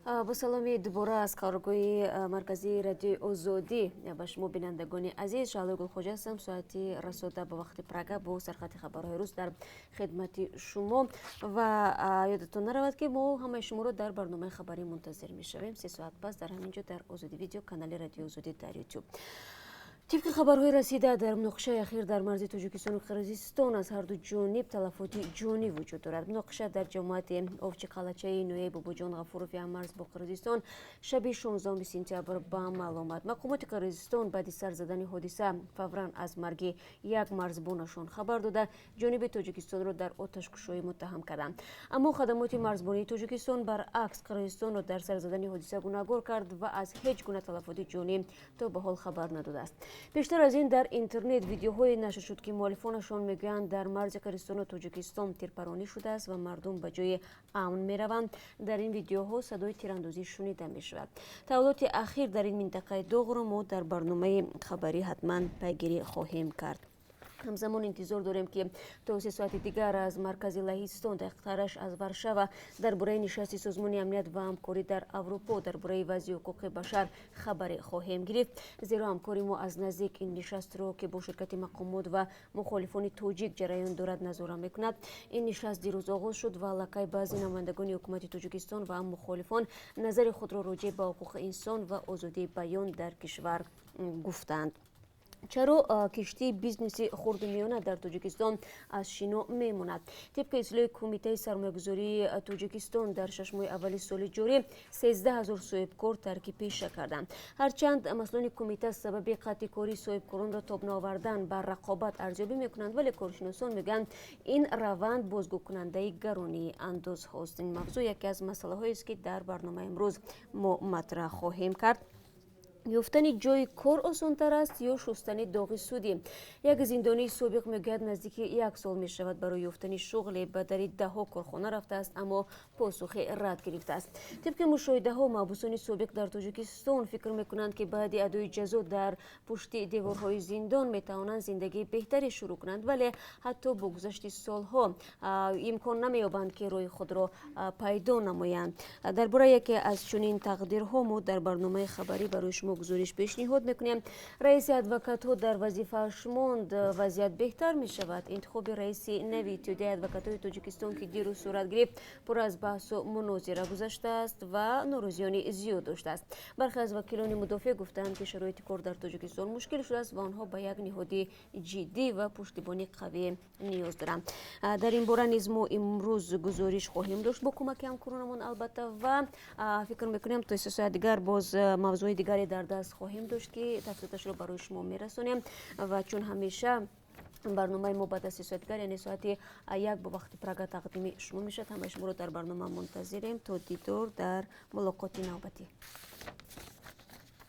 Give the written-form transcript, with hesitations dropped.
Бо саломи дубора аз қароргоҳи марказии Радиои Озодӣ ба шумо, бинандагони азиз. Шаҳлои Гулхоҷа ҳастам. Соати расода ба вақти Прага бо сархати хабарҳои рӯз дар хидмати шумо. Ва ёдатон наравад, ки мо ҳамаи шуморо дар барномаи хабарӣ мунтазир мешавем 3 соат пас дар ҳамин ҷо, дар Озодӣ Видео, канали Радиои Озодӣ дар Ютуб. Тибқи хабарҳои расида, дар муноқишаи ахир дар марзи Тоҷикистону Қирғизистон аз ҳарду ҷониб талафоти ҷонӣ вуҷуд дорад. Муноқиша дар ҷамоати Овчиқалачаи ноҳияи Бобоҷон Ғафурови ҳаммарз бо Қирғизистон шаби 16 сентябр ба амал омад. Мақомоти Қирғизистон баъди сар задани ҳодиса фавран аз марги як марзбонашон хабар дода, ҷониби Тоҷикистонро дар оташкушоӣ муттаҳам карданд. Аммо хадамоти марзбонии Тоҷикистон, баръакс, Қирғизистонро дар сар задани ҳодиса гунаҳгор кард ва аз ҳеҷ гуна талафоти ҷонӣ то ба ҳол хабар надодааст. Пештар аз ин дар интернет видеоҳое нашр шуд, ки муаллифонашон мегӯянд, дар марзи Қирғизистону Тоҷикистон тирпаронӣ шудааст ва мардум ба ҷои амн мераванд. Дар ин видеоҳо садои тирандозӣ шунида мешавад. Таҳаввулоти ахир дар ин минтақаи доғро мо дар барномаи хабарӣ ҳатман пайгирӣ хоҳем кард. Ҳамзамон интизор дорем, ки то 3 соати дигар аз маркази Лаҳистон, дақиқтараш аз Варшава, дар бораи нишасти Созмони Амният ва ҳамкорӣ дар Аврупо дар бораи вазъи ҳуқуқи башар хабаре хоҳем гирифт, зеро ҳамкори мо аз наздик ин нишастро, ки бо ширкати мақомот ва мухолифони тоҷик ҷараён дорад, назора мекунад. Ин нишаст дирӯз оғоз шуд ва аллакай баъзе намояндагони ҳукумати Тоҷикистон ва мухолифон назари худро роҷеъ ба ҳуқуқи инсон ва озодии баён дар кишвар гуфтанд. Чаро киштии бизнеси хурду миёна дар Тоҷикистон аз шино мемонад? Тибқи иттилои Кумитаи сармоягузории Тоҷикистон, дар 6 моҳи аввали соли ҷорӣ 13 000 соҳибкор тарки пеша карданд. Ҳарчанд масъулони кумита сабаби қатъи кори соҳибкоронро тоб наовардан ба рақобат арзёбӣ мекунанд, вале коршиносон мегӯянд, ин раванд бозгӯкунандаи гаронии андозҳост. Ин мавзӯъ яке аз масъалаҳоест, ки дар барномаи имрӯз мо матраҳ хоҳем кард. Ёфтани ҷойи кор осонтар аст ё шустани доғи судӣ? Як зиндонии собиқ мегӯяд, наздики як сол мешавад, барои ёфтани шуғле ба дари даҳҳо корхона рафтааст, аммо посухи рад гирифтааст. Тибқи мушоҳидаҳо, маҳбусони собиқ дар Тоҷикистон фикр мекунанд, ки баъди адои ҷазо дар пушти деворҳои зиндон метавонанд зиндагии беҳтаре шурӯъ кунанд, вале ҳатто бо гузашти солҳо имкон намеёбанд, ки роҳи худро пайдо намоянд. Дар бораи яке аз чунин тақдирҳо мо дар барномаи хабарӣ барои шумо гузориш пешниҳод мекунем. Раиси адвокатҳо дар вазифааш монд, вазъият беҳтар мешавад. Интихоби раиси нави Иттиҳодияи адвокатҳои Тоҷикистон, ки дирӯз сурат гирифт, пур аз баҳсу мунозира гузаштааст ва норозиёни зиёд доштааст. Бархе аз вакилони мудофеъ гуфтаанд, ки шароити кор дар Тоҷикистон мушкил шудааст ва онҳо ба як ниҳоди ҷиддӣ ва пуштибони қавӣ ниёз доранд. Дар ин бора низ мо имрӯз гузориш хоҳем дошт бо кӯмаки ҳамкоронамон, албатта. Ва фикр мекунем, то 3 соат дигар боз мавзӯи дигаре дар даст хоҳем дошт, ки тафсилоташро барои шумо мерасонем. Ва чун ҳамеша, барномаи мо баъд аз 3 соати дигар, яъне соати 1 бо вақти Прага, тақдими шумо мешавад. Ҳамаи шуморо дар барнома мунтазирем. То дидор дар мулоқоти навбатӣ.